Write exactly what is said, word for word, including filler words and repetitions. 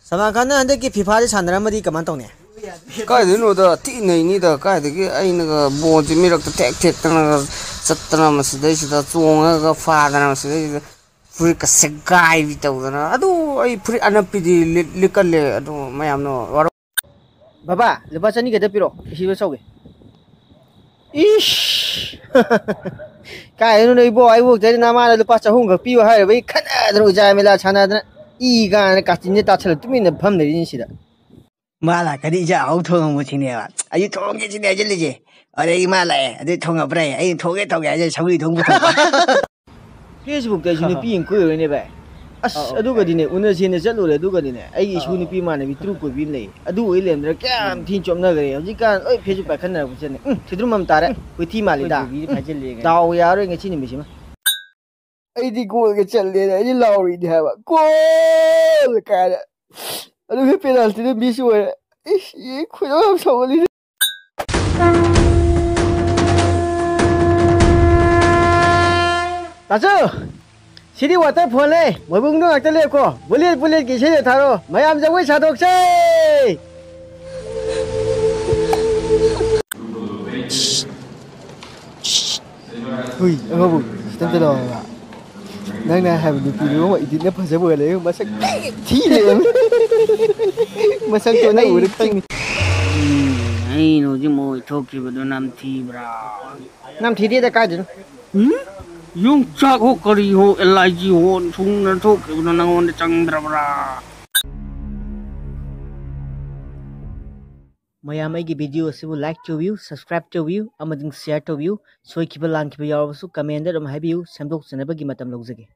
ꯁꯜꯃꯥꯟ ꯈꯥꯟꯅ ꯍꯟꯗꯛꯀꯤ ꯐꯤꯐꯥꯗꯤ ꯁꯥꯟꯅꯔꯝꯃꯗꯤ ꯀꯃꯥꯏꯅ ꯇꯧꯅꯤ? ꯀꯥꯏꯗꯩꯅꯣꯗ, ꯊꯤ ꯅꯩꯅꯤꯗ꯫ ꯀꯥꯏꯗꯒꯤ ꯑꯩꯅꯒ ꯕꯣꯜꯁꯦ ꯃꯤꯔꯛꯇ ꯊꯦꯛ ꯊꯦꯛꯇꯅꯒ ꯆꯠꯇꯅ, ꯃꯁꯤꯗꯩꯁꯤꯗ ꯆꯣꯡꯉꯒ ꯐꯥꯗꯅ, ꯃꯁꯤꯗꯩꯁꯤꯗ ꯐꯨꯔꯤꯠꯀ ꯁꯦꯒꯥꯏꯕꯤ ꯇꯧꯗꯅ꯫ ꯑꯗꯨ ꯑꯩ ꯐꯨꯔꯤꯠ ꯑꯅꯞꯄꯤꯗꯤ ꯂꯤꯠ-, ꯂꯤꯠꯀꯜꯂꯦ꯫ ꯑꯗꯨ ꯃꯌꯥꯝꯅ ꯋꯥꯔꯧ- ꯕꯕꯥ, ꯂꯨꯄꯥ ꯆꯅꯤ ꯈꯛꯇ ꯄꯤꯔꯛꯑꯣ, ꯏꯁꯤꯡꯗꯣ ꯁꯧꯒꯦ꯫ ꯏꯁ! ꯀꯥꯏꯗꯩꯅꯣ ꯏꯕꯣ, ꯑꯩꯕꯣꯛꯇꯗꯤ ꯅꯃꯥꯅ ꯂꯨꯄꯥ ꯆꯍꯨꯝ ꯈꯛ ꯄꯤꯌꯨ ꯍꯥꯏꯔꯨꯕꯩ ꯈꯠꯅꯗꯅ, ꯎꯖꯥ ꯃꯦꯂꯥ ꯁꯥꯟꯅꯗꯅ, ꯏ ꯀꯥꯟꯗ ꯀꯥꯆꯤꯟꯁꯦ ꯇꯥꯁꯜꯂ ꯇꯨꯃꯤꯟꯅ ꯐꯝ ꯂꯩꯔꯤꯅꯤ ꯁꯤꯗ꯫ ꯃꯥ ꯂꯥꯛꯀꯅꯤ, ꯏꯟꯖꯥꯡ ꯑꯍꯥꯎ ꯊꯣꯡꯉꯝꯃꯨ ꯁꯤꯅꯦꯕ꯫ ꯑꯩꯁꯨ ꯊꯣꯡꯒꯦ ꯁꯤꯅꯦ ꯍꯥꯏꯖꯤꯜꯂꯤꯁꯦ꯫ ꯑꯗꯩ ꯏꯃꯥ ꯂꯥꯛꯑꯦ, ꯑꯗꯨ ꯊꯣꯡꯉꯕ꯭ꯔꯥ? ꯑꯩ ꯊꯣꯡꯒꯦ, ꯊꯣꯡꯒꯦ ꯍꯥꯏꯖꯤꯜꯂ ꯁꯧꯒ꯭ꯔꯤ ꯊꯣꯡ ꯄꯨꯊꯣꯛꯄ꯫ Facebook-ꯇ ꯑꯩꯁꯨ ꯅꯨꯄꯤ ꯑꯃ ꯀꯣꯏꯔꯨꯔꯦꯅꯦ ꯚꯥꯏ꯫ ꯑꯁ, ꯑꯧ, ꯑꯧ, ꯑꯗꯨꯒꯗꯤꯅꯦ, ꯎꯅꯁꯦꯅ ꯆꯠꯂꯨꯔꯦ꯫ ꯑꯗꯨꯒꯗꯤꯅꯦ, ꯑꯩꯒꯤ ꯏꯁꯨ ꯑꯧ, ꯅꯨꯄꯤ ꯏꯃꯥꯟꯅꯕꯤ ꯇꯔꯨꯛ ꯀꯣꯏꯕꯤ ꯑꯃ ꯂꯩ꯫ ꯑꯗꯨ ꯑꯣꯏ ꯂꯩꯔꯝꯗ꯭ꯔꯥ? ꯀꯌꯥꯝ ꯎꯝ꯫ ꯊꯤꯅ ꯆꯣꯞꯅꯈ꯭ꯔꯦ꯫ ꯍꯧꯖꯤꯛꯀꯥꯟ ꯂꯣꯏ Facebook ꯄꯥꯏꯈꯠꯅꯔꯛꯄꯁꯤꯗꯅꯦ꯫ ꯎꯝ, ꯊꯤꯗ꯭ꯔꯨꯝ ꯑꯃ ꯇꯥꯔꯦ꯫ ꯀꯣꯏꯊꯤ ꯃꯥꯜꯂꯤꯗ꯫ ꯀꯣꯏꯊꯤꯕꯤꯗꯤ ꯐꯥꯖꯤꯜꯂꯦ ꯀꯥꯏꯅ꯫ ꯗꯥꯎ ꯌꯥꯔꯣꯏ ꯉꯁꯤ ꯅꯨꯃꯤꯠꯁꯤꯃ꯫ ꯑꯩꯗꯤ ꯒꯣꯜꯒ ꯆꯜꯂꯦꯅ ꯑꯩꯗꯤ ꯂꯥꯎꯔꯤꯅꯦ ꯍꯥꯏꯕ꯫ ꯒꯣꯜ ꯀꯥꯏꯅ꯫ ꯑꯗꯨꯒ ꯄꯦꯅꯥꯜꯇꯤꯗ ꯃꯤꯁ ꯑꯣꯏꯔꯦ꯫ ꯏꯁ, ꯌꯦꯡ ꯈꯣꯏꯗꯧ ꯌꯥꯝ ꯁꯥꯎꯒꯠꯂꯤꯅꯦ꯫ ꯇꯥꯆꯧ, ꯁꯤꯗꯤ ꯋꯥꯇꯔꯐꯣꯜꯅꯦ꯫ ꯃꯣꯏꯕꯨꯡꯗꯣ ꯉꯥꯛꯇ ꯂꯦꯞꯀꯣ꯫ ꯕꯨꯂꯦꯠ ꯕꯨꯂꯦꯠꯀꯤ ꯏꯁꯩꯗꯣ ꯊꯥꯔꯣ꯫ ꯃꯌꯥꯝ ꯖꯒꯣꯏ ꯁꯥꯗꯣꯛꯁꯦ꯫ ꯍꯨꯏ, ꯑꯉꯧꯕ, ꯈꯤꯇꯪ ꯆꯠꯂꯣ ꯍꯥꯏꯕ꯫ ꯅꯪꯅ ꯍꯥꯏꯕ ꯅꯨꯄꯤꯗꯨ ꯑꯃ ꯏꯗꯤꯠꯅ ꯐꯖꯕ ꯑꯣꯏ ꯂꯩ, ꯃꯁꯛ ꯊꯤ ꯂꯩꯔꯝꯃꯤ꯫ ꯃꯁꯛꯇꯣ ꯅꯪ ꯎꯔ ꯈꯪꯅꯤ꯫ ꯎꯝ, ꯑꯩꯅ ꯍꯧꯖꯤꯛ ꯃꯣꯏ ꯊꯣꯛꯈꯤꯕꯗꯣ ꯅꯝꯊꯤꯕ꯭ꯔꯥ? ꯅꯝꯊꯤꯗꯦꯗ, ꯀꯥꯏꯗꯩꯅꯣ? ꯎꯝ? ꯌꯣꯡꯆꯥꯛ ꯍꯣ, ꯀꯔꯤ ꯍꯣ, ꯑꯦꯜ ꯑꯥꯏ ꯖꯤ ꯍꯣ, ꯁꯨꯡꯅ ꯊꯣꯛꯈꯤꯕꯗꯣ ꯅꯪꯉꯣꯟꯗ ꯆꯪꯗ꯭ꯔꯕ꯭ꯔꯥ? ꯃꯌꯥꯝ ꯑꯩꯒꯤ video ꯑꯁꯤꯕꯨ like ꯇꯧꯕꯤꯌꯨ, subscribe ꯇꯧꯕꯤꯌꯨ ꯑꯃꯗꯤ share ꯇꯧꯕꯤꯌꯨ꯫ ꯁꯣꯏꯈꯤꯕ ꯂꯥꯟꯈꯤꯕ ꯌꯥꯎꯔꯕꯁꯨ comment ꯑꯗꯨꯝ ꯍꯥꯏꯕꯤꯌꯨ, ꯁꯦꯝꯗꯣꯛꯆꯅꯕꯒꯤ ꯃꯇꯝ ꯂꯧꯖꯒꯦ꯫